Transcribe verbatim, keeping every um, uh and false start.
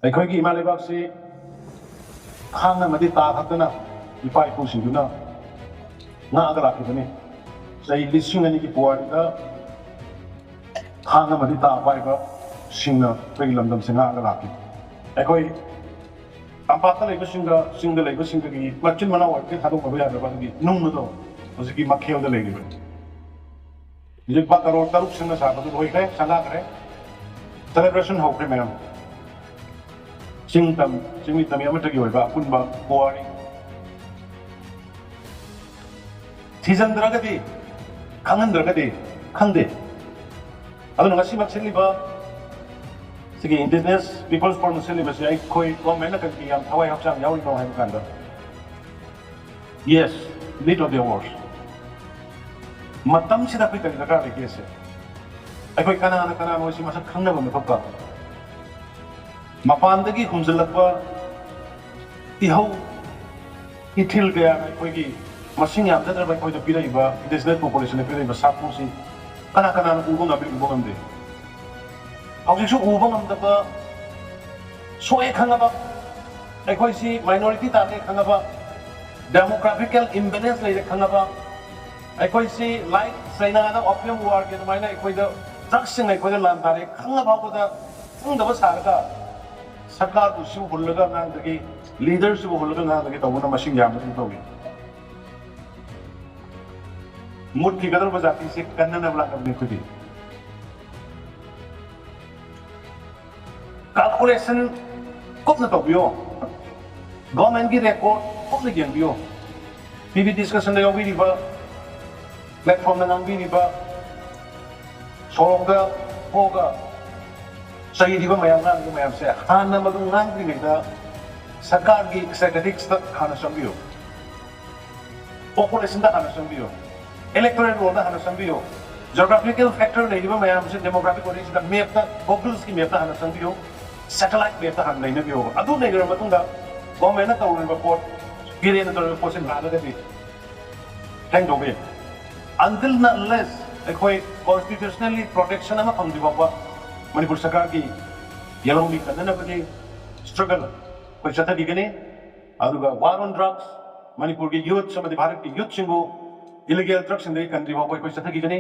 ꯑꯩꯈꯣꯏꯒꯤ ꯏꯃꯥ ꯂꯩꯕꯥꯛꯁꯤ ꯈꯥꯡ ꯑꯃꯗꯤ ꯇꯥ ꯈꯛꯇꯅ ꯏꯄꯥ ꯏꯄꯨꯁꯤꯡꯗꯨꯅ ꯉꯥꯛꯑꯒ ꯂꯥꯛꯈꯤꯕꯅꯤ꯫ ꯆꯍꯤ ꯂꯤꯁꯤꯡ ꯑꯅꯤꯒꯤ ꯄꯨꯋꯥꯔꯤꯗ ꯈꯥꯡ ꯑꯃꯗꯤ ꯇꯥ ꯄꯥꯏꯕꯁꯤꯡꯅ ꯑꯩꯈꯣꯏꯒꯤ ꯂꯝꯗꯝꯁꯦ ꯉꯥꯛꯑꯒ ꯂꯥꯛꯈꯤ꯫ ꯑꯩꯈꯣꯏ ꯇꯝꯄꯥꯛꯇ ꯂꯩꯕꯁꯤꯡꯒ ꯆꯤꯡꯗ ꯂꯩꯕꯁꯤꯡꯒꯒꯤ ꯃꯆꯤꯟ ꯃꯅꯥꯎ ꯑꯣꯏꯕꯗꯤ ꯊꯥꯗꯣꯛꯅꯕ ꯌꯥꯗꯕ ꯑꯗꯨꯒꯤ ꯅꯨꯡ ꯑꯗꯣ ꯍꯧꯖꯤꯛꯀꯤ ꯃꯈꯦꯜꯗ ꯂꯩꯔꯤꯕꯅꯤ꯫ ꯍꯧꯖꯤꯛ ꯂꯨꯄꯥ ꯀꯔꯣꯔ ꯇꯔꯨꯛ ꯁꯤꯡꯅ ꯁꯥꯕꯗꯨ ꯂꯣꯏꯈ꯭ꯔꯦ, ꯁꯪꯒꯥꯈ꯭ꯔꯦ꯫ ꯁꯦꯂꯦꯕ꯭ꯔꯦꯁꯟ ꯍꯧꯈ꯭ꯔꯦ ꯃꯌꯥꯝ꯫ ꯆꯤꯡ ꯇꯝ, ꯆꯤꯡꯃꯤ ꯇꯝꯃꯤ ꯑꯃꯠꯇꯒꯤ ꯑꯣꯏꯕ ꯑꯄꯨꯟꯕ ꯄꯨꯋꯥꯔꯤ ꯊꯤꯖꯤꯟꯗ꯭ꯔꯒꯗꯤ, ꯈꯪꯍꯟꯗ꯭ꯔꯒꯗꯤ ꯈꯪꯗꯦ꯫ ꯑꯗꯨꯅ ꯉꯁꯤꯃꯛ ꯁꯤꯜꯂꯤꯕ ꯁꯤꯒꯤ Indigenous People's Forum ꯁꯤꯜꯂꯤꯕꯁꯤ ꯑꯩꯈꯣꯏ ꯒꯣꯔꯃꯦꯟꯅ ꯀꯔꯤ ꯌꯥꯝ ꯊꯋꯥꯏ ꯍꯛꯆꯥꯡ ꯌꯥꯎꯔꯤꯅꯣ ꯍꯥꯏꯕ ꯀꯥꯟꯗ, yes, need of the hour꯫ ꯃꯇꯝꯁꯤꯗ ꯑꯩꯈꯣꯏ ꯀꯔꯤ ꯗꯔꯀꯥꯔ ꯂꯩꯒꯦꯁꯦ, ꯑꯩꯈꯣꯏ ꯀꯅꯥꯅ ꯀꯅꯥꯅꯣ ꯁꯤ ꯃꯁꯛ ꯈꯪꯅꯕ ꯃꯊꯧ ꯇꯥꯕ꯫ ꯃꯄꯥꯟꯗꯒꯤ ꯍꯨꯝꯖꯤꯜꯂꯛꯄ ꯏꯍꯧ ꯏꯊꯤꯜ ꯀꯌꯥꯅ ꯑꯩꯈꯣꯏꯒꯤ ꯃꯁꯤꯡ ꯌꯥꯝꯖꯗ꯭ꯔꯕ ꯑꯩꯈꯣꯏꯗ ꯄꯤꯔꯛꯏꯕ, Indigenous Populationꯗ ꯄꯤꯔꯛꯏꯕ ꯁꯥꯐꯨꯁꯤ ꯀꯅꯥ ꯀꯅꯥꯅ ꯎꯕ ꯉꯝꯃꯤ, ꯎꯕ ꯉꯝꯗꯦ? ꯍꯧꯖꯤꯛꯁꯨ ꯎꯕ ꯉꯝꯗꯕ, ꯁꯣꯛꯑꯦ ꯈꯪꯉꯕ, ꯑꯩꯈꯣꯏꯁꯤ minority ꯇꯥꯔꯦ ꯈꯪꯉꯕ, demographical imbalance ꯂꯩꯔꯦ ꯈꯪꯉꯕ, ꯑꯩꯈꯣꯏꯁꯤ like Chinaꯗ opium warꯒꯤ ꯑꯗꯨꯃꯥꯏꯅ ꯑꯩꯈꯣꯏꯗ drugsꯁꯤꯡ ꯑꯩꯈꯣꯏꯗ ꯂꯥꯟ ꯇꯥꯔꯦ ꯈꯪꯉ ꯐꯥꯎꯕꯗ ꯈꯪꯗꯕ ꯁꯥꯔꯒ, ꯁꯔꯀꯥꯔꯕꯨꯁꯨ ꯍꯨꯜꯂꯒ ꯉꯥꯡꯗꯒꯤ, leaderꯁꯤꯕꯨ ꯍꯨꯜꯂꯒ ꯉꯥꯡꯗꯒꯤ ꯇꯧꯕꯅ ꯃꯁꯤꯡ ꯌꯥꯝꯕ ꯑꯗꯨꯝ ꯇꯧꯏ꯫ ꯃꯨꯠꯈꯤꯒꯗꯧꯔꯕ ꯖꯥꯇꯤꯁꯦ ꯀꯟꯅꯅꯕ ꯂꯥꯛꯂꯕꯅꯤ ꯑꯩꯈꯣꯏꯗꯤ꯫ Calculation ꯀꯨꯞꯅ ꯇꯧꯕꯤꯌꯣ꯫ Governmentꯀꯤ record ꯀꯨꯞꯅ ꯌꯦꯡꯕꯤꯌꯣ꯫ TV discussionꯗ ꯌꯥꯎꯕꯤꯔꯤꯕ, platformꯗ ꯉꯥꯡꯕꯤꯔꯤꯕ, ꯁꯣꯔꯣꯛꯇ ꯊꯣꯛꯑꯒ ꯆꯩꯔꯤꯕ ꯃꯌꯥꯝ, ꯉꯥꯡꯉꯤꯕ ꯃꯌꯥꯝꯁꯦ ꯍꯥꯟꯅ ꯃꯗꯨ ꯉꯥꯡꯗ꯭ꯔꯤꯉꯩꯗ ꯁꯔꯀꯥꯔꯒꯤ statisticsꯇ ꯍꯥꯟꯅ ꯆꯪꯕꯤꯌꯨ꯫ Populationꯗ ꯍꯥꯟꯅ ꯆꯪꯕꯤꯌꯨ꯫ Electoral rollꯗ ꯍꯥꯟꯅ ꯆꯪꯕꯤꯌꯨ꯫ Geographical factor ꯂꯩꯔꯤꯕ ꯃꯌꯥꯝꯁꯦ demographic ꯑꯣꯏꯔꯤꯁꯤꯗ mapꯇ, Googleꯒꯤ mapꯇ ꯍꯥꯟꯅ ꯆꯪꯕꯤꯌꯨ꯫ Satellite mapꯇ ꯍꯥꯟꯅ ꯅꯩꯅꯕꯤꯌꯨ꯫ ꯑꯗꯨ ꯅꯩꯅꯔꯕ ꯃꯇꯨꯡꯗ governmentꯅ ꯇꯧꯔꯤꯕ ꯄꯣꯠ, ꯕꯤꯔꯦꯟꯅ ꯇꯧꯔꯤꯕ ꯄꯣꯠꯁꯦ ꯂꯥꯜꯂꯒꯗꯤ ꯍꯦꯡ ꯇꯧꯕ ꯌꯥꯏ꯫ Until and unless ꯑꯩꯈꯣꯏ constitutionally protection ꯑꯃ ꯐꯪꯗ꯭ꯔꯤ ꯐꯥꯎꯕ ꯃꯅꯤꯄꯨꯔ ꯁꯔꯀꯥꯔꯒꯤ ꯌꯦꯜꯍꯧꯃꯤ ꯀꯟꯅꯅꯕꯒꯤ ꯁ꯭ꯇ꯭ꯔꯒꯜ ꯑꯩꯈꯣꯏ ꯆꯠꯊꯈꯤꯒꯅꯤ꯫ ꯑꯗꯨꯒ ꯋꯥꯔ ꯑꯣꯟ ꯗ꯭ꯔꯒꯁ, ꯃꯅꯤꯄꯨꯔꯒꯤ ꯌꯨꯠꯁ ꯑꯃꯗꯤ ꯚꯥꯔꯠꯀꯤ ꯌꯨꯠꯁꯤꯡꯕꯨ ꯏꯂꯤꯒꯦꯜ ꯗ꯭ꯔꯒꯁꯤꯡꯗꯒꯤ ꯀꯟꯗ꯭ꯔꯤ ꯐꯥꯎꯕ ꯑꯩꯈꯣꯏ ꯆꯠꯊꯈꯤꯒꯅꯤ꯫